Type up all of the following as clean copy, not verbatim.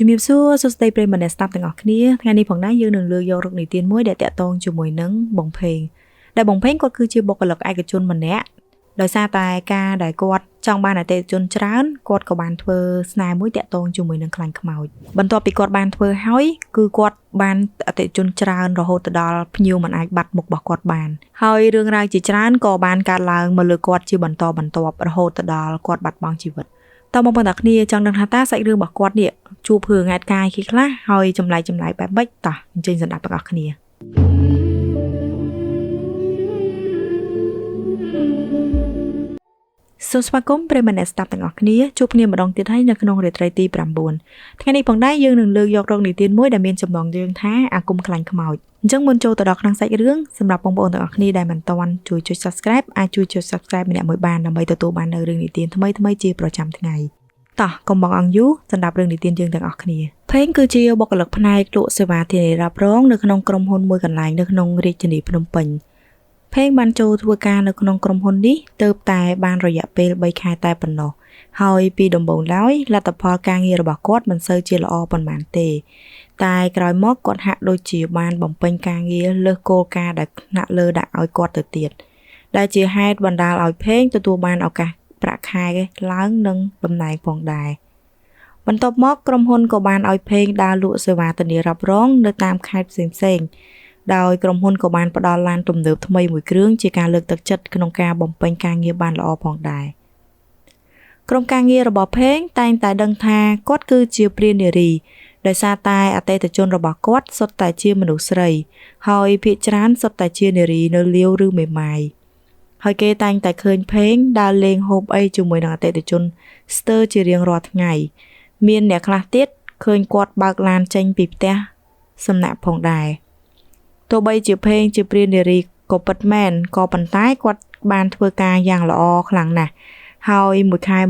ជំរាបសួរសួស្តីប្រិយមិត្តអ្នកស្ដាប់ទាំងអស់គ្នាថ្ងៃនេះផងដែរយើងនឹងលើកយករកនិទានមួយដែលតាក់ទងជាមួយនឹងបងភេងដែលបងភេងគាត់គឺជាបុគ្គលិកឯកជនម្នាក់ដោយសារតែការដែលគាត់ចង់បានអតិថិជនច្រើនគាត់ក៏បានធ្វើស្នេហ៍មួយតាក់ទងជាមួយនឹងខ្លាញ់ខ្មោចបន្ទាប់ពីគាត់បានធ្វើហើយគឺគាត់បានអតិថិជនច្រើនរហូតទៅដល់ភ្ញៀវមិនអាចបាត់មុខរបស់គាត់បានហើយរឿងរ៉ាវជាច្រើនក៏បានកើតឡើងមកលើគាត់ជាបន្តបន្ទាប់រហូតទៅដល់គាត់បាត់បង់ជីវិតតើបងប្អូនទាំងគ្នាចង់ដឹងថាតើសាច់រឿងរបស់គាត់នេះជួបរឿងហេតុការណ៍គេខ្លះហើយចម្លែកបែបម៉េចតោះអញ្ជើញស្ដាប់ទាំងអស់គ្នាសូមស្វាគមន៍ប្រិយមិត្តអ្នកស្ដាប់ទាំងអស់គ្នាជួបគ្នាម្ដងទៀតហើយនៅក្នុងរាត្រីទី9ថ្ងៃនេះផងដែរយើងនឹងលើកយករកនិទានមួយដែលមានចំណងជើងថាអាគមខ្លាញ់ខ្មោចអញ្ចឹងមុនចូលទៅដល់ក្នុងសាច់រឿងសម្រាប់បងប្អូនទាំងអស់គ្នាដែលមិនទាន់ជួយចុច Subscribe អាចជួយចុច Subscribe ម្នាក់មួយបានដើម្បីទទួលបាននូវរឿងនិទានថ្មីៗជាប្រចាំថ្ងៃតោះកុំបងអង្គយូរសម្រាប់រឿងនិទានយើងទាំងអស់គ្នាភេងគឺជាបុគ្គលិកផ្នែកលក់សេវាធានារ៉ាប់រងនៅក្នុងក្រុមហ៊ុនមួយកន្លែងនៅក្នុងរាជធានីភ្នំពេញភេងបានចូលធ្វើការនៅក្នុងក្រុមហ៊ុននេះទើបតែបានរយៈពេល3ខែតែប៉ុណ្ណោះហើយពីដំបូងឡើយលទ្ធផលការងាររបស់គាត់មិនសូវជាល្អប៉ុន្មានទេតែក្រោយមកគាត់ហាក់ដូចជាបានបំពេញការងារលើសគោលការណ៍ដែលថ្នាក់លើដាក់ឲ្យគាត់ទៅទៀតដែលជាហេតុបណ្ដាលឲ្យភេងទទួលបានឱកាសប្រាក់ខែឡើងនិងតំណែងផងដែរបន្ទាប់មកក្រុមហ៊ុនក៏បានឲ្យភេងដើរលក់សេវាធានារ៉ាប់រងនៅតាមខេត្តផ្សេងៗដោយក្រុមហ៊ុនក៏បានផ្ដល់ឡានទំនើបថ្មីមួយគ្រឿងជាការលើកទឹកចិត្តក្នុងការបំពេញការងារបានល្អផងដែរក្រុមការងាររបស់ភេងតែងតែដឹងថាគាត់គឺជាព្រាននារីដោយសារតែអតិថិជនរបស់គាត់សុទ្ធតែជាមនុស្សស្រីហើយភាគច្រើនសុទ្ធតែជានារីនៅលាវឬមេម៉ាយហើយគេតែងតែឃើញភេងដើរលេងហូបអីជាមួយនឹងអតិថិជនស្ទើរជារៀងរាល់ថ្ងៃមានអ្នកខ្លះទៀតឃើញគាត់បើកឡានចេញពីផ្ទះសំណាក់ផងដែរទោះបីជាភេងជាព្រាននារីក៏ពិតមែនក៏ប៉ុន្តែគាត់បានធ្វើការយ៉ាងល្អខ្លាំងណាស់ហើយមួយខែ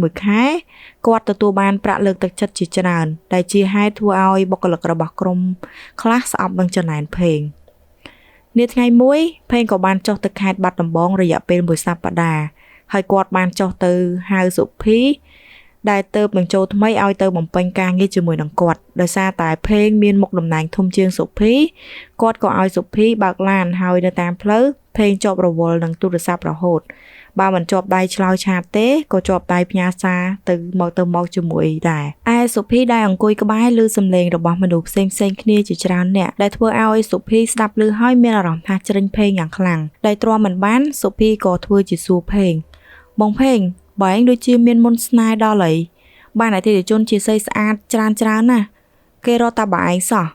គាត់ទទួលបានប្រាក់លើកទឹកចិត្តជាច្រើនដែលជាហេតុធ្វើឲ្យបុគ្គលិករបស់ក្រុមខ្លះស្អប់នឹងចំណែនភេងនាថ្ងៃមួយភេងក៏បានចុះទៅខេត្តបាត់ដំបងរយៈពេលមួយសប្តាហ៍ហើយគាត់បានចុះទៅហៅសុភីដែលទៅបញ្ចូលថ្មីឲ្យទៅបំពេញការងារជាមួយនឹងគាត់ដោយសារតែភេងមានមុខតំណែងធំជាងសុភីគាត់ក៏ឲ្យសុភីបើកឡានហើយនៅតាមផ្លូវភេងជាប់រវល់នឹងទូរស័ព្ទរហូតបើមិនជាប់ដៃឆ្លើយឆាតទេក៏ជាប់ដៃផ្ញើសារទៅមកជាមួយដែរឯសុភីដែលអង្គុយក្បែរឮសំឡេងរបស់មនុស្សផ្សេងៗគ្នាជាច្រើនអ្នកដែលធ្វើឲ្យសុភីស្ដាប់ឮហើយមានអារម្មណ៍ថាជ្រិញភេងយ៉ាងខ្លាំងដែលទ្រាំមិនបានសុភីក៏ធ្វើជាសួរភេងបងភេងបើឯងដូចជាមានមុនស្នេហ៍ដល់ហើយបានអតិថិជនជាស្អីស្អាតច្រើនណាស់គេរត់តាបើឯងសោះ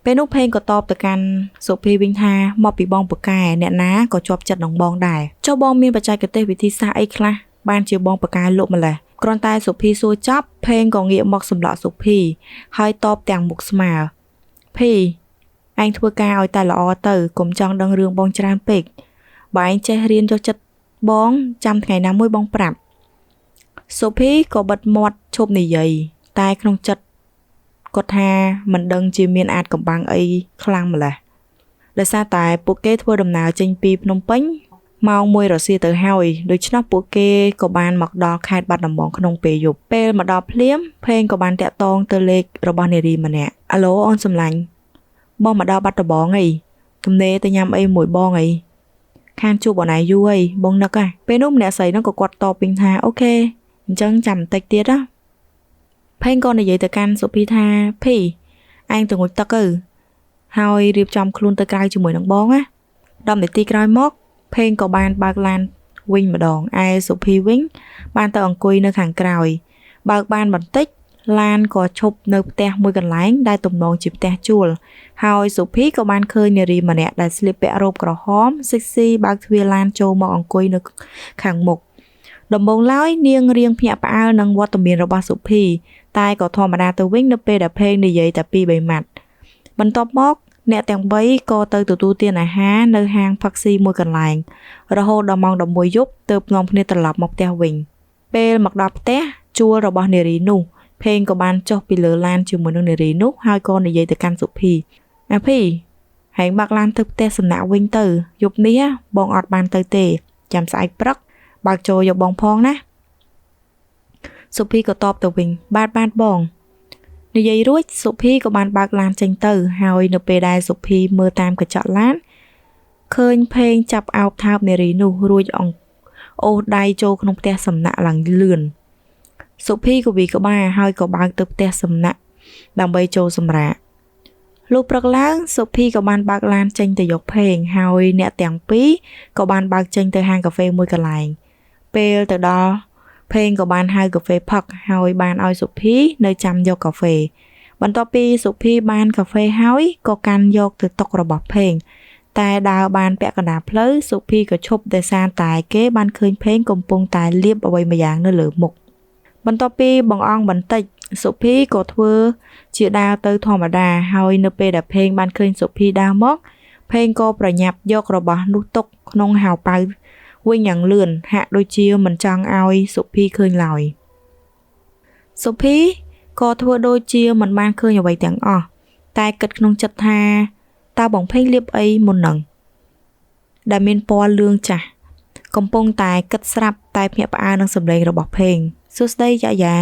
ពេលនោះភេងក៏តបទៅកាន់សុភីវិញថាមកពីបងពកែអ្នកណាក៏ជាប់ចិត្តនឹងបងដែរចុះបងមានបច្ចេកទេសវិធីសាស្ត្រអីខ្លះបានជាបងពកែលក់ម្លេះគ្រាន់តែសុភីសួរចប់ភេងក៏ងាកមកសម្លក់សុភីហើយតបទាំងមុខស្មើភីឯងធ្វើការឲ្យតែល្អទៅកុំចង់ដឹងរឿងបងច្រើនពេកបើឯងចេះរៀនយកចិត្តបងចាំថ្ងៃណាមួយបងប្រាប់សុភីក៏បិទមាត់ឈប់និយាយតែក្នុងចិត្តគាត់ថាមិនដឹងជាមានអាចកំបាំងអីខ្លាំងម្ល៉េះដោយសារតែពួកគេធ្វើដំណើរចេញពីភ្នំពេញម៉ោង1រសៀលទៅហើយដូច្នោះពួកគេក៏បានមកដល់ខេត្តបាត់ដំបងក្នុងពេលយប់ពេលមកដល់ភ្លាមភេងក៏បានតាក់ទងទៅលេខរបស់នារីម្នាក់អាឡូអូនសំឡាញ់បងមកដល់បាត់ដំបងអីទំនេរទៅញ៉ាំអីមួយបងអីខានជួបអូនឯងយូរអីបងនឹកហ่ะពេលនោះម្នាក់ស្រីហ្នឹងក៏គាត់តបវិញថាអូខេអញ្ចឹងចាំបន្តិចទៀតណាភេងក៏និយាយទៅកាន់សុភីថាភីឯងទៅងូតទឹកទៅហើយរៀបចំខ្លួនទៅក្រៅជាមួយនឹងបងណា10នាទីក្រោយមកភេងក៏បានបើកឡានវិញម្ដងឯសុភីវិញបានទៅអង្គុយនៅខាងក្រោយបើកបានបន្តិចឡានក៏ឈប់នៅផ្ទះមួយកន្លែងដែលទំនងជាផ្ទះជួលហើយសុភីក៏បានឃើញនារីម្នាក់ដែលស្លៀកពាក់រ៉ូបក្រហមសិចស៊ីបើកទ្វារឡានចូលមកអង្គុយនៅខាងមុខដំបូងឡើយនាងរៀងភ្ញាក់ផ្អើលនឹងវត្តមានរបស់សុភីតែក៏ធម្មតាទៅវិញនៅពេលដែលភេងនិយាយតែ2-3ម៉ាត់បន្ទាប់មកអ្នកទាំង3ក៏ទៅទទួលទានអាហារនៅហាងផឹកស៊ីមួយកន្លែងរហូតដល់ម៉ោង11យប់ទើបនាំគ្នាត្រឡប់មកផ្ទះវិញពេលមកដល់ផ្ទះជួលរបស់នារីនោះភេងក៏បានចុះពីលើឡានជាមួយនឹងនារីនោះហើយក៏និយាយទៅកាន់សុភីអាភីហែងបើកឡានទៅផ្ទះសំណាក់វិញទៅយប់នេះបងអត់បានទៅទេចាំស្អែកព្រឹកបើកចូលយកបងផងណាសុភីក៏តបទៅវិញបាទបង និយាយរួចសុភីក៏បានបើកឡានចេញទៅហើយនៅពេលដែលសុភីមើលតាមកញ្ចក់ឡានឃើញផេងចាប់អោបថើបនារីនោះរួចអង្គអូសដៃចូលក្នុងផ្ទះសំណាក់ឡើងលឿនសុភីក៏វីក្បាលហើយក៏បើកទៅផ្ទះសំណាក់ដើម្បីចូលសម្រាកលុះព្រឹកឡើងសុភីក៏បានបើកឡានចេញទៅយកផេងហើយអ្នកទាំងពីរក៏បានបើកចេញទៅហាងកាហ្វេមួយកន្លែងពេលទៅដល់ផេងក៏បានហៅកាហ្វេផឹកហើយបានឲ្យសុភីនៅចាំយកកាហ្វេបន្ទាប់ពីសុភីបានកាហ្វេហើយក៏កាន់យកទៅតុរបស់ផេងតែដើរបានពាក់កណ្ដាលផ្លូវសុភីក៏ឈប់ដោយសារតែគេបានឃើញផេងកំពុងតែលាបអ្វីម្យ៉ាងនៅលើមុខបន្ទាប់ពីបងអង្គបន្តិចសុភីក៏ធ្វើជាដើរទៅធម្មតាហើយនៅពេលដែលផេងបានឃើញសុភីដើរមកផេងក៏ប្រញាប់យករបស់នោះទុកក្នុងហៅប៉ៅវិញយ៉ាងលឿនហាក់ដូចជាមិនចង់ឲ្យសុភីឃើញឡើយសុភីក៏ធ្វើដូចជាមិនបានឃើញអ្វីទាំងអស់តែគិតក្នុងចិត្តថាតើបងផេងលាបអីមុននឹងដែលមានពណ៌លឿងចាស់កំពុងតែគិតស្រាប់តែភ្ញាក់ផ្អើលនឹងសម្លេងរបស់ផេងសួស្តីយ៉ាយ៉ា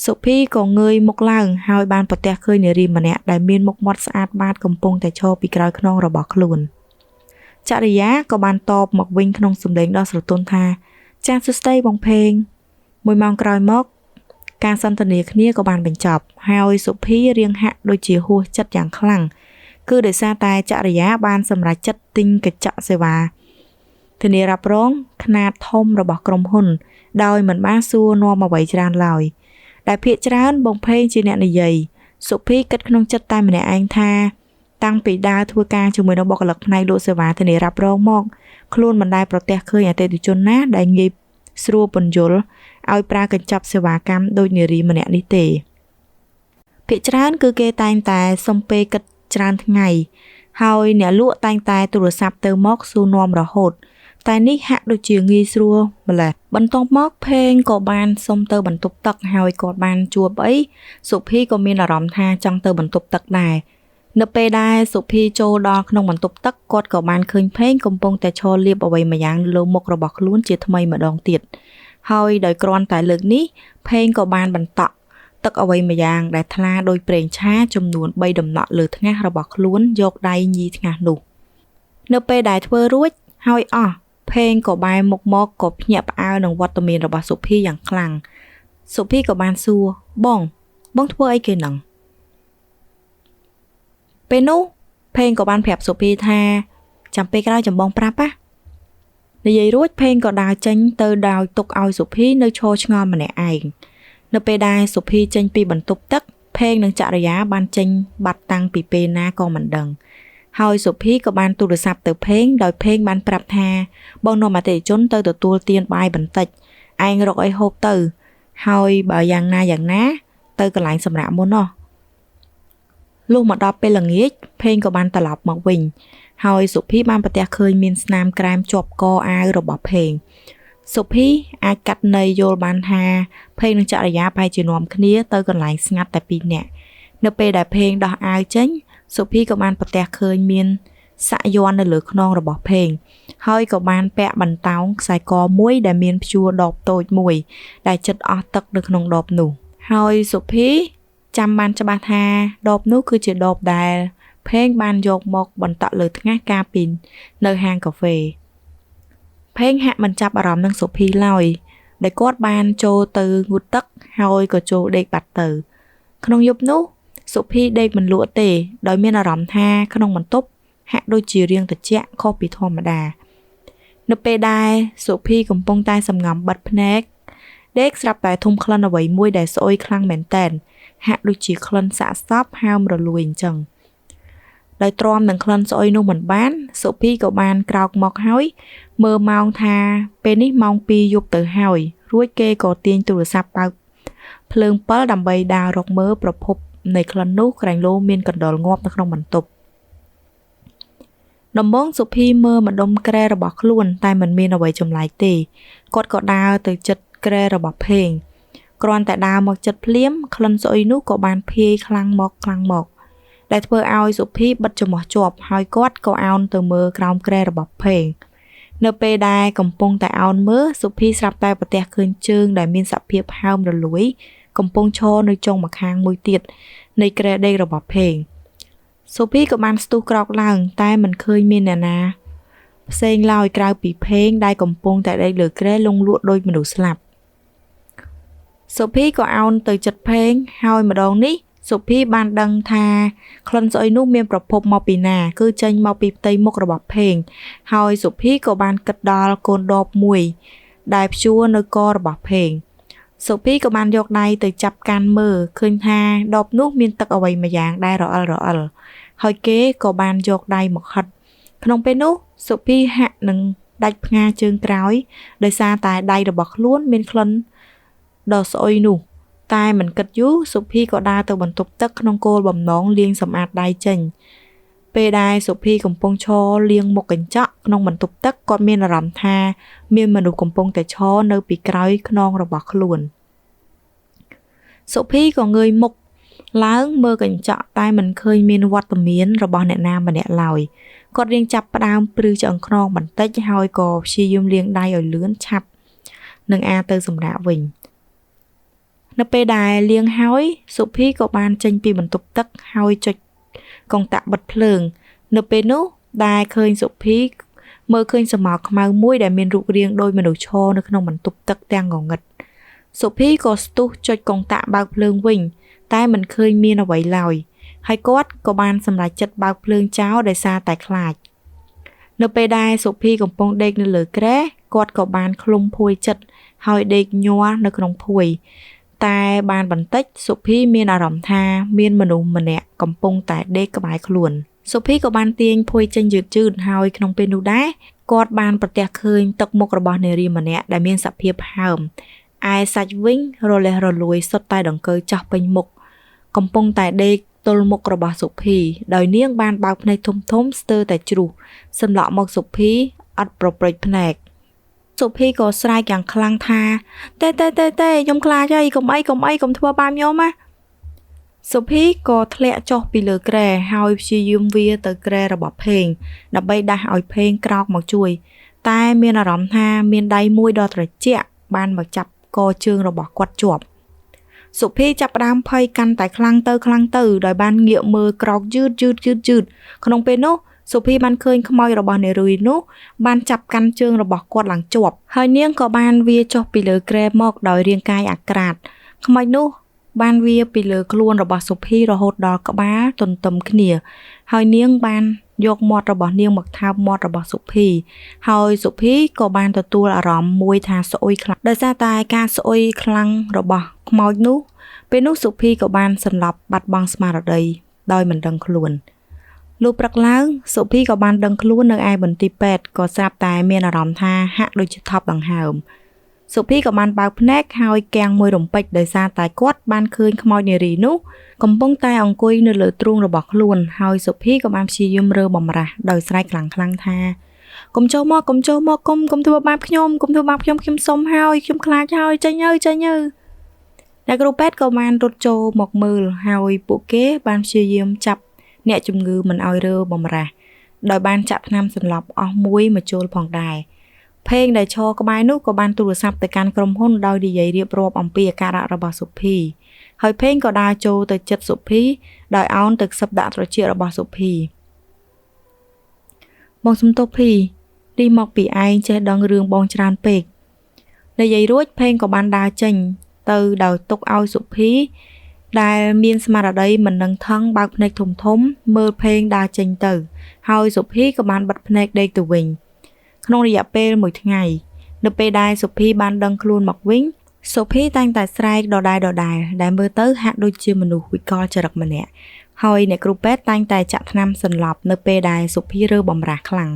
សុភីក៏ងើយមុខឡើងហើយបានប្រទះឃើញនារីម្នាក់ដែលមានមុខមាត់ស្អាតបាតកំពុងតែឈរពីក្រោយខ្នងរបស់ខ្លួនចរិយាក៏បានតបមកវិញក្នុងសម្លេងដ៏ស្រទន់ថាចាសសួស្តីបងផេងមួយម៉ោងក្រោយមកការសន្ទនាគ្នាក៏បានបញ្ចប់ហើយសុភីរៀងហាក់ដូចជាហួសចិត្តយ៉ាងខ្លាំងគឺដោយសារតែចរិយាបានសម្រេចចិត្តទិញកញ្ចក់សេវាធានារ៉ាប់រងខ្នាតធំរបស់ក្រុមហ៊ុនដោយមិនបានសួរនាំអ្វីច្រើនឡើយដែលភាគច្រើនបងផេងជាអ្នកនិយាយសុភីគិតក្នុងចិត្តតែម្នាក់ឯងថាតាំងពីដើរធ្វើការជាមួយនឹងបុគ្គលិកផ្នែកលក់សេវាធានារ៉ាប់រងមកខ្លួនមិនដែលប្រទះឃើញអតិថិជនណាដែលងាយស្រួលពន្យល់ឲ្យប្រើកញ្ចប់សេវាកម្មដូចនារីម្នាក់នេះទេភាគច្រើនគឺគេតែងតែសុំពេលគិតច្រើនថ្ងៃហើយអ្នកលក់តែងតែទូរស័ព្ទទៅមកសួរនាំរហូតតែនេះហាក់ដូចជាងាយស្រួលម្ល៉េះបន្ទាប់មកផេងក៏បានសុំទៅបន្ទប់ទឹកហើយគាត់បានជួបអីសុភីក៏មានអារម្មណ៍ថាចង់ទៅបន្ទប់ទឹកដែរនៅពេលដែលសុភីចូលដល់ក្នុងបន្ទប់ទឹកគាត់ក៏បានឃើញផេងកំពុងតែឈរលាបអ្វីម្យ៉ាងលើមុខរបស់ខ្លួនជាថ្មីម្ដងទៀតហើយដោយគ្រាន់តែលើកនេះផេងក៏បានបន្តក់ទឹកអ្វីម្យ៉ាងដែលថ្លាដោយប្រេងឆាចំនួន3ដំណក់លើថ្ងាសរបស់ខ្លួនយកដៃញីថ្ងាសនោះនៅពេលដែលធ្វើរួចហើយអស់ផេងក៏បែរមុខមកក៏ភ្ញាក់ផ្អើលនឹងវត្តមានរបស់សុភីយ៉ាងខ្លាំងសុភីក៏បានសួរបងបងធ្វើអីគេនឹងពេលនោះផេងក៏បានប្រាប់សុភីថាចាំពេលក្រោយចាំបងប្រាប់ណានិយាយរួចផេងក៏ដើរចេញទៅដោយទុកឲ្យសុភីនៅឈរឆ្ងល់ម្នាក់ឯងនៅពេលដែលសុភីចេញពីបន្ទប់ទឹកផេងនិងចរិយាបានចេញបាត់តាំងពីពេលណាក៏មិនដឹងហើយសុភីក៏បានទូរស័ព្ទទៅផេងដោយផេងបានប្រាប់ថាបងនាំអតិថិជនទៅទទួលទានបាយបន្តិចឯងរកអីហូបទៅហើយបើយ៉ាងណាយ៉ាងណាទៅកន្លែងសម្រាកមុនណោះលុះមកដល់ពេលល្ងាចផេងក៏បានត្រឡប់មកវិញហើយសុភីបានប្រទះឃើញមានស្នាមក្រែមជាប់កអាវរបស់ផេងសុភីអាចកាត់ន័យយល់បានថាផេងនិងចរិយាប្រហែលជានាំគ្នាទៅកន្លែងស្ងាត់តែពីរនាក់នៅពេលដែលផេងដោះអាវចេញសុភីក៏បានប្រទះឃើញមានសាក់យ័ន្តនៅលើខ្នងរបស់ផេងហើយក៏បានពាក់បន្តោងខ្សែកមួយដែលមានព្យួរដបតូចមួយដែលចិត្តអស់ទឹកនៅក្នុងដបនោះហើយសុភីចាំបានច្បាស់ថាដបនោះគឺជាដបដែលផេងបានយកមកបន្តក់លើថ្ងាសកាលពីនៅហាងកាហ្វេផេងហាក់មិនចាប់អារម្មណ៍នឹងសុភីឡើយដែលគាត់បានចូលទៅងូតទឹកហើយក៏ចូលដេកបាត់ទៅក្នុងយប់នោះសុភីដេកមិនលក់ទេដោយមានអារម្មណ៍ថាក្នុងបន្ទប់ហាក់ដូចជារាងត្រជាក់ខុសពីធម្មតានៅពេលដែលសុភីកំពុងតែសំងំបិទភ្នែកដេកស្រាប់តែធុំក្លិនអ្វីមួយដែលស្អុយខ្លាំងមែនទែនហាក់ដូចជាក្លិនសាកសពហើមរលួយអញ្ចឹងដោយទ្រាំនឹងក្លិនស្អុយនោះមិនបានសុភីក៏បានក្រោកមកហើយមើលម៉ោងថាពេលនេះម៉ោង2យប់ទៅហើយរួចគេក៏ទាញទូរស័ព្ទបើកភ្លើងពិលដើម្បីដើររកមើលប្រភពនៃក្លិននោះក្រែងលោមានកណ្ដុរងាប់នៅក្នុងបន្ទប់ដំបូងសុភីមើលម្ដុំក្រែរបស់ខ្លួនតែមិនមានអ្វីចម្លែកទេគាត់ក៏ដើរទៅជិតក្រែរបស់ផេងគ្រាន់តែដើរមកជិតភ្លាមក្លិនស្អុយនោះក៏បានភាយខ្លាំងមកខ្លាំងមកដែលធ្វើឲ្យសុភីបិទច្រមុះជាប់ហើយគាត់ក៏អោនទៅមើលក្រោមក្រែរបស់ផេងនៅពេលដែលកំពុងតែអោនមើលសុភីស្រាប់តែប្រទះឃើញជើងដែលមានសភាពហើមរលួយ កំពុងឈរនៅចុងម្ខាងមួយទៀតនៃគ្រែដេករបស់ផេងសូភីក៏បានស្ទុះក្រោកឡើងតែមិនឃើញមានអ្នកណាផ្សេងឡើយក្រៅពីផេងដែលកំពុងតែដេកលើគ្រែលង់លក់ដូចមនុស្សស្លាប់សូភីក៏អោនទៅចិត្តផេងហើយម្ដងនេះសូភីបានដឹងថាក្លិនស្អុយនោះមានប្រភពមកពីណាគឺចេញមកពីផ្ទៃមុខរបស់ផេងហើយសូភីក៏បានគិតដល់កូនដបមួយដែលព្យួរនៅករបស់ផេងសូភីក៏បានយកដៃទៅចាប់កាន់មើលឃើញថាដបនោះមានទឹកអ្វីម្យ៉ាងដែលរអិលរអិលហើយគេក៏បានយកដៃមកហិតក្នុងពេលនោះសូភីហាក់នឹងដាច់ផ្ងាជើងក្រោយដោយសារតែដៃរបស់ខ្លួនមានក្លិនដ៏ស្អុយនោះតែមិនគិតយូរសុភីក៏ដើរទៅបន្ទប់ទឹកក្នុងគោលបំណងលាងសម្អាតដៃចេញពេលដែលសុភីកំពុងឈរលាងមុខកញ្ចក់ក្នុងបន្ទប់ទឹកគាត់មានអារម្មណ៍ថាមានមនុស្សកំពុងតែឈរនៅពីក្រោយខ្នងរបស់ខ្លួនសុភីក៏ងើយមុខឡើងមើលកញ្ចក់តែមិនឃើញមានវត្តមានរបស់អ្នកណាម្នាក់ឡើយគាត់រៀងចាប់ផ្ដើមព្រឺឆ្អឹងខ្នងបន្តិចហើយក៏ព្យាយាមលាងដៃឲ្យលឿនឆាប់នឹងអាទៅសម្រាកវិញនៅពេលដែលលាងហើយសុភីក៏បានចេញពីបន្ទប់ទឹកហើយចុចកុងតាក់បិទភ្លើងនៅពេលនោះដែលឃើញសុភីមើលឃើញស្រមោលខ្មៅមួយដែលមានរូបរាងដូចមនុស្សឈរនៅក្នុងបន្ទប់ទឹកទាំងងងឹតសុភីក៏ស្ទុះចុចកុងតាក់បើកភ្លើងវិញតែមិនឃើញមានអ្វីឡើយហើយគាត់ក៏បានសម្រេចចិត្តបើកភ្លើងចោលដោយសារតែខ្លាចនៅពេលដែលសុភីកំពុងដេកនៅលើគ្រែគាត់ក៏បានឃ្លុំភួយចិត្តហើយដេកញ័រនៅក្នុងភួយតែបានបន្តិចសុភីមានអារម្មណ៍ថាមានមនុស្សម្នាក់កំពុងតែដេកក្បែរខ្លួនសុភីក៏បានទាញភួយចេញយឺតៗហើយក្នុងពេលនោះដែរគាត់បានប្រទះឃើញទឹកមុខរបស់នារីម្នាក់ដែលមានសភាពហើមឯសាច់វិញរលេះរលួយសុទ្ធតែដង្កូវចាស់ពេញមុខកំពុងតែដេកទល់មុខរបស់សុភីដោយនាងបានបើកភ្នែកធំៗស្ទើរតែជ្រុះសម្លក់មកសុភីអត់ប្រព្រឹត្តភ្នែកសុភីក៏ស្រែកយ៉ាងខ្លាំងថាទេទេទេទេខ្ញុំខ្លាចហើយកុំអីកុំអីកុំធ្វើបាបខ្ញុំណាសុភីក៏ធ្លាក់ចុះពីលើគ្រែហើយព្យាយាមវាទៅគ្រែរបស់ផេងដើម្បីដាស់ឲ្យផេងក្រោកមកជួយតែមានអារម្មណ៍ថាមានដៃមួយដ៏ត្រជាក់បានមកចាប់កជើងរបស់គាត់ជាប់សុភីចាប់ផ្ដើមភ័យកាន់តែខ្លាំងទៅខ្លាំងទៅដោយបានងាកមើលក្រោកយឺតយឺតយឺតយឺតក្នុងពេលនោះសុភីបានឃើញខ្មោចរបស់នារីនោះបានចាប់កាន់ជើងរបស់គាត់ឡើងជាប់ហើយនាងក៏បានវាចុះពីលើគ្រែមកដោយរាងកាយអាក្រាតខ្មោចនោះបានវាពីលើខ្លួនរបស់សុភីរហូតដល់ក្បាលទន្ទឹមគ្នាហើយនាងបានយកមាត់របស់នាងមកថើបមាត់របស់សុភីហើយសុភីក៏បានទទួលអារម្មណ៍មួយថាស្អុយខ្លាំងដោយសារតែការស្អុយខ្លាំងរបស់ខ្មោចនោះពេលនោះសុភីក៏បានសន្លប់បាត់បង់ស្មារតីដោយមិនដឹងខ្លួនលុះព្រឹកឡើងសុភីក៏បានដឹងខ្លួននៅឯមន្ទីរពេទ្យក៏ស្រាប់តែមានអារម្មណ៍ថាហាក់ដូចជាថប់ដង្ហើមសុភីក៏បានបើកភ្នែកហើយគាំងមួយរំពេចដោយសារតែគាត់បានឃើញខ្មោចនារីនោះកំពុងតែអង្គុយនៅលើទ្រូងរបស់ខ្លួនហើយសុភីក៏បានព្យាយាមរើបំរាស់ដោយស្រែកខ្លាំងៗថាកុំចូលមកកុំចូលមកកុំធ្វើបាបខ្ញុំកុំធ្វើបាបខ្ញុំខ្ញុំសុំហើយខ្ញុំខ្លាចហើយចេញហើយចេញហើយអ្នកគ្រូពេទ្យក៏បានរត់ចូលមកមើលហើយពួកគេបានព្យាយាមចាប់អ្នកជំងឺមិនឲ្យរើបំរាស់ដោយបានចាក់ថ្នាំសន្លប់អស់មួយម្ជុលផងដែរផេងដែលឈរក្បែរនោះក៏បានទូរស័ព្ទទៅកាន់ក្រុមហ៊ុនដោយនិយាយរៀបរាប់អំពីអាការៈរបស់សុភីហើយផេងក៏ដើរចូលទៅចិត្តសុភីដោយអោនទៅខ្សឹបដាក់ត្រចៀករបស់សុភីបងសំទោសភីនេះមកពីឯងចេះដឹងរឿងបងច្រើនពេកនិយាយរួចផេងក៏បានដើរចេញទៅដោយទុកឲ្យសុភីដែលមានស្មារតីមិននឹងថឹងបើកភ្នែកធំធំមើលផេងដើរចេញទៅហើយសុភីក៏បានបិទភ្នែកដេកទៅវិញក្នុងរយៈពេលមួយថ្ងៃនៅពេលដែលសុភីបានដឹងខ្លួនមកវិញសុភីតែងតែស្រែកដដែលដែលមើលទៅហាក់ដូចជាមនុស្សវិកលចរិតម្នាក់ហើយអ្នកគ្រូពេទ្យតែងតែចាក់ថ្នាំសន្លប់នៅពេលដែលសុភីរើបំរាស់ខ្លាំង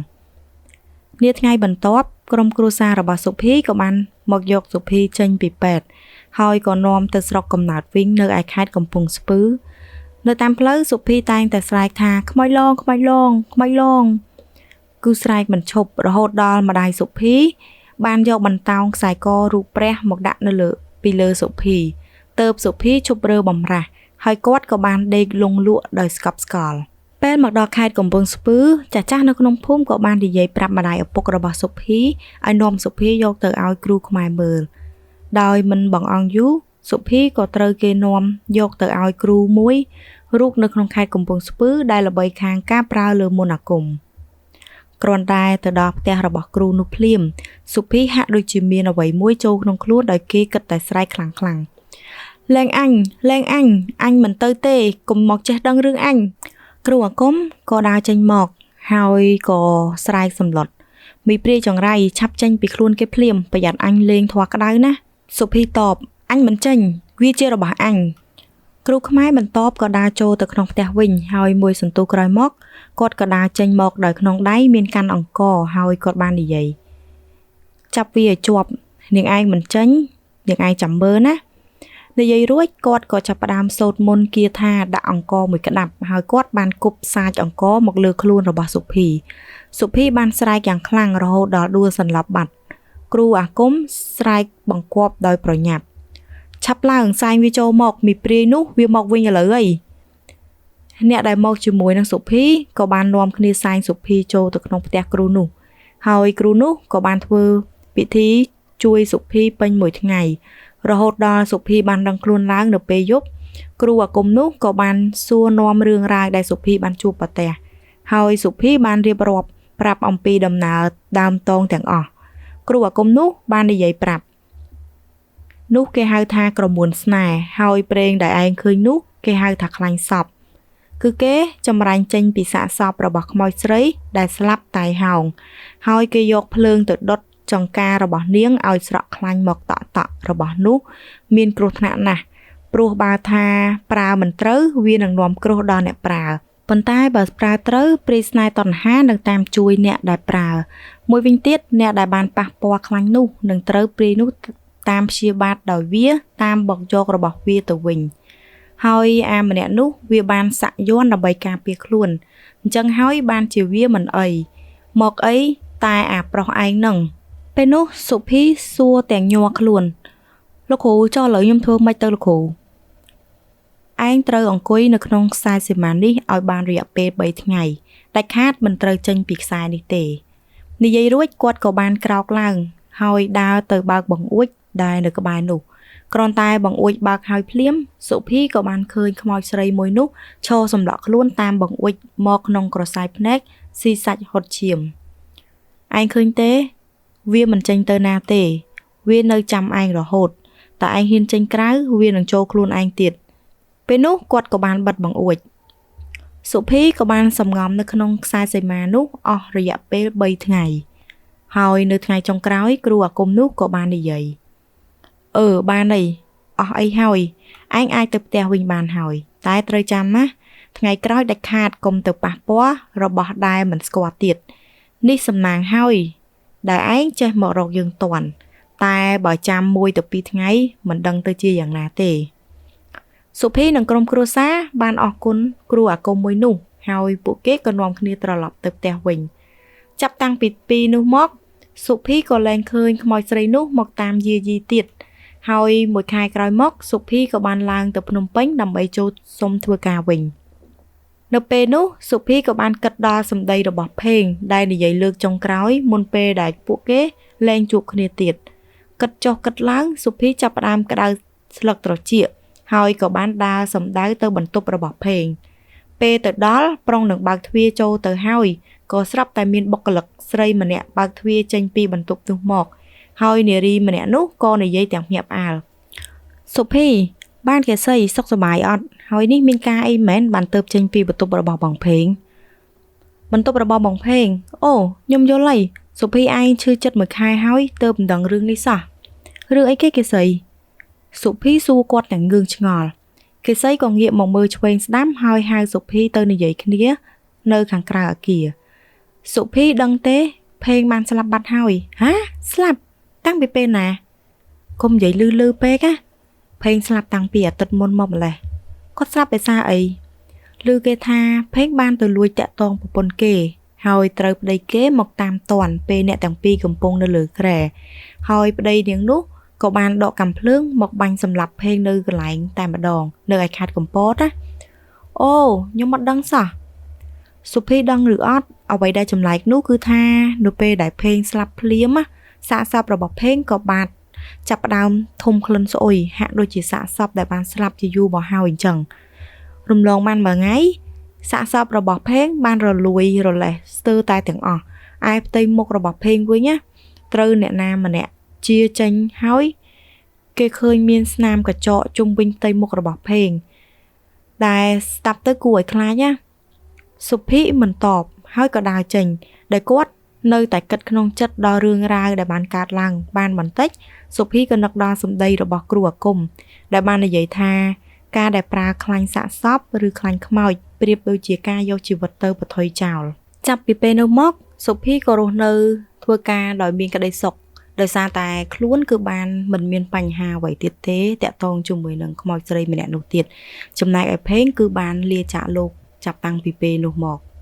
នាថ្ងៃបន្ទាប់ក្រុមគ្រួសាររបស់សុភីក៏បានមកយកសុភីចេញពីពេទ្យហើយក៏នាំទៅស្រុកកំណើតវិញនៅឯខេត្តកំពង់ស្ពឺនៅតាមផ្លូវសុភីតែងតែស្រែកថាខ្មោចឡងខ្មោចឡងខ្មោចឡងគឺស្រែកមិនឈប់រហូតដល់ម្ដាយសុភីបានយកបន្តោងខ្សែករូបព្រះមកដាក់នៅលើពីលើសុភីទៅសុភីឈប់រើបំរាស់ហើយគាត់ក៏បានដេកលង់លក់ដោយស្កប់ស្កល់ពេលមកដល់ខេត្តកំពង់ស្ពឺចាស់ៗនៅក្នុងភូមិក៏បាននិយាយប្រាប់ម្ដាយឪពុករបស់សុភីឲ្យនាំសុភីយកទៅឲ្យគ្រូខ្មែរមើលដោយមិនបង្អង់យូរ សុភីក៏ត្រូវគេនាំយកទៅឲ្យគ្រូមួយរូបនៅក្នុងខេត្តកំពង់ស្ពឺដែលល្បីខាងការប្រើលើមន្តអាគមគ្រាន់តែទៅដល់ផ្ទះរបស់គ្រូនោះភ្លាមសុភីហាក់ដូចជាមានអ្វីមួយចូលក្នុងខ្លួនដោយគេគិតតែស្រែកខ្លាំងៗលែងអញលែងអញអញមិនទៅទេកុំមកចេះដឹងរឿងអញគ្រូអាគមក៏ដើរចេញមកហើយក៏ស្រែកសម្លុតមីព្រាយចង្រៃឆាប់ចេញពីខ្លួនគេភ្លាមប្រយ័ត្នអញលេងធွာក្តៅណាសុភីតបអញមិនចេញវាជារបស់អញគ្រូខ្មែរបន្ទាប់ក៏ដើរចូលទៅក្នុងផ្ទះវិញហើយមួយសន្ទុះក្រោយមកគាត់ក៏ដើរចេញមកដោយក្នុងដៃមានកាន់អង្ករហើយគាត់បាននិយាយចាប់វាឲ្យជាប់នាងឯងមិនចេញនាងឯងចាំមើលណានិយាយរួចគាត់ក៏ចាប់ផ្ដើមសូត្រមន្តគាថាដាក់អង្ករមួយក្តាប់ហើយគាត់បានគប់សាច់អង្ករមកលើខ្លួនរបស់សុភីសុភីបានស្រែកយ៉ាងខ្លាំងរហូតដល់ដួលសន្លប់បាត់គ្រូអាគមស្រែកបង្គាប់ដោយប្រញាប់ឆាប់ឡើងសែងវាចូលមកមីព្រាយនោះវាមកវិញឥឡូវអីអ្នកដែលមកជាមួយនឹងសុភីក៏បាននាំគ្នាសែងសុភីចូលទៅក្នុងផ្ទះគ្រូនោះហើយគ្រូនោះក៏បានធ្វើពិធីជួយសុភីពេញមួយថ្ងៃរហូតដល់សុភីបានដឹងខ្លួនឡើងនៅពេលយប់គ្រូអាគមនោះក៏បានសួរនាំរឿងរ៉ាវដែលសុភីបានជួបប្រទះហើយសុភីបានរៀបរាប់ប្រាប់អំពីដំណើរដើមតងទាំងអស់គ្រូអាគមនោះបាននិយាយប្រាប់នោះគេហៅថាក្រមួនស្នេហ៍ហើយប្រេងដែលឯងឃើញនោះគេហៅថាខ្លាញ់សពគឺគេចម្រាញ់ចេញពីសាកសពរបស់ខ្មោចស្រីដែលស្លាប់តែហោងហើយគេយកភ្លើងទៅដុតចង្ការរបស់នាងឲ្យស្រក់ខ្លាញ់មកតក់តក់របស់នោះមានគ្រោះថ្នាក់ណាស់ព្រោះបើថាប្រើមិនត្រូវវានឹងនាំគ្រោះដល់អ្នកប្រើប៉ុន្តែបើប្រើត្រូវព្រាយស្នេហ៍តណ្ហានឹងតាមជួយអ្នកដែលប្រើមួយវិញទៀតអ្នកដែលបានប៉ះពាល់ខ្លាញ់នោះនឹងត្រូវព្រាយនោះតាមព្យាបាទដោយវាតាមបកយករបស់វាទៅវិញហើយអាម្នាក់នោះវាបានសាក់យ័ន្តដើម្បីការពារខ្លួនអញ្ចឹងហើយបានជាវាមិនអីមកអីតែអាប្រុសឯងនឹងពេលនោះសុភីសួរទាំងញ័រខ្លួនលោកគ្រូចុះឥឡូវខ្ញុំធ្វើម៉េចទៅលោកគ្រូឯងត្រូវអង្គុយនៅក្នុងខ្សែសីមានេះឲ្យបានរយៈពេល3ថ្ងៃដាច់ខាតមិនត្រូវចេញពីខ្សែនេះទេនិយាយរួចគាត់ក៏បានក្រោកឡើងហើយដើរទៅបើកបង្អួចដែលនៅក្បែរនោះគ្រាន់តែបង្អួចបើកហើយភ្លាមសុភីក៏បានឃើញខ្មោចស្រីមួយនោះឈរសម្លក់ខ្លួនតាមបង្អួចមកក្នុងក្រសែភ្នែកស៊ីសាច់ហុតឈាមឯងឃើញទេវាមិនចេញទៅណាទេវានៅចាំឯងរហូតតែឯងហ៊ានចេញក្រៅវានឹងចូលខ្លួនឯងទៀតពេលនោះគាត់ក៏បានបិទបង្អួចសុភីក៏បានសំងំនៅក្នុងខ្សែសីមានោះអស់រយៈពេល3ថ្ងៃហើយនៅថ្ងៃចុងក្រោយគ្រូអាគមនោះក៏បាននិយាយបានអីអស់អីហើយឯងអាចទៅផ្ទះវិញបានហើយតែត្រូវចាំណាថ្ងៃក្រោយដាច់ខាតកុំទៅប៉ះពាល់របស់ដែលមិនស្គាល់ទៀតនេះសំណាងហើយដែលឯងចេះមករកយើងតាន់តែបើចាំ1ទៅ2ថ្ងៃមិនដឹងទៅជាយ៉ាងណាទេសុភីនិងក្រុមគ្រួសារបានអរគុណគ្រូអាគមមួយនោះហើយពួកគេក៏នាំគ្នាត្រឡប់ទៅផ្ទះវិញចាប់តាំងពីពីនោះមកសុភីក៏លែងឃើញខ្មោចស្រីនោះមកតាមយាយីទៀតហើយមួយខែក្រោយមកសុភីក៏បានឡើងទៅភ្នំពេញដើម្បីចូលសុំធ្វើការវិញនៅពេលនោះសុភីក៏បានគិតដល់សម្ដីរបស់ភេងដែលនិយាយលើកចុងក្រោយមុនពេលដែលពួកគេលែងជួបគ្នាទៀតគិតចុះគិតឡើងសុភីចាប់ផ្ដើមក្តៅស្លឹកត្រចៀកហើយក៏បានដើរសម្ដៅទៅបន្ទប់របស់ភេងពេលទៅដល់ប្រុងនឹងបើកទ្វារចូលទៅហើយក៏ស្រាប់តែមានបុគ្គលិកស្រីម្នាក់បើកទ្វារចេញពីបន្ទប់នោះមកហើយនារីម្នាក់នោះក៏និយាយទាំងភ្ញាក់ផ្អើលសុភីបានគេសីសុខសប្បាយអត់ហើយនេះមានការអីមែនបានទៅចេញពីបន្ទប់របស់បងភេងបន្ទប់របស់បងភេងអូខ្ញុំយល់ហើយសុភីឯងឈឺចិត្តមួយខែហើយទៅមិនដឹងរឿងនេះសោះរឿងអីគេគេសីសុភីសួរគាត់ទាំងងឿងឆ្ងល់គេសីក៏ងាកមកមើលឆ្វេងស្ដាំហើយហៅសុភីទៅនិយាយគ្នានៅខាងក្រៅអគារសុភីដឹងទេភេងបានស្លាប់បាត់ហើយហាស្លាប់តាំងពីពេលណាកុំនិយាយលឺលឺពេកណាភេងស្លាប់តាំងពីអាទិត្យមុនមកម្លេះគាត់ស្លាប់ដោយសារអីឮគេថាភេងបានទៅលួចតាក់ទងប្រពន្ធគេហើយត្រូវប្តីគេមកតាមទាន់ពេលអ្នកទាំងពីរកំពុងនៅលើគ្រែហើយប្តីនាងនោះក៏បានដកកាំភ្លើងមកបាញ់សម្លាប់ភេងនៅកន្លែងតែម្ដងនៅឯខេត្តកំពតណាអូខ្ញុំមិនដឹងសោះសុភីដឹងឬអត់អ្វីដែលចម្លែកនោះគឺថានៅពេលដែលភេងស្លាប់ភ្លាមសាកសពរបស់ភេងក៏បាត ចាប់ផ្ដើមធំក្លិនស្អុយហាក់ដូចជាសាកសពដែលបានស្លាប់ជាយូរមកហើយអញ្ចឹងរំលងបានមួយថ្ងៃសាកសពរបស់ផេងបានរលួយរលេះស្ទើរតែទាំងអស់ឯផ្ទៃមុខរបស់ផេងវិញណាត្រូវអ្នកណាម្នាក់ជាចេញហើយគេឃើញមានស្នាមកញ្ចក់ជុំវិញផ្ទៃមុខរបស់ផេងដែលស្ដាប់ទៅគួរឲ្យខ្លាចណាសុភីមិនតបហើយក៏ដើរចេញដែលគាត់នៅតែគិតក្នុងចិត្តដល់រឿងរ៉ាវដែលបានកើតឡើងបានបន្តិចសុភីក៏នឹកដល់សម្ដីរបស់គ្រូអាគមដែលបាននិយាយថាការដែលប្រើខ្លាញ់សាកសពឬខ្លាញ់ខ្មោចប្រៀបដូចជាការយកជីវិតទៅបថុយចោលចាប់ពីពេលនោះមកសុភីក៏រស់នៅធ្វើការដោយមានក្តីសុខដោយសារតែខ្លួនគឺបានមិនមានបញ្ហាអ្វីទៀតទេតាក់ទងជាមួយនឹងខ្មោចស្រីម្នាក់នោះទៀតចំណែកឯផេងគឺបានលាចាកលោកចាប់តាំងពីពេលនោះមក។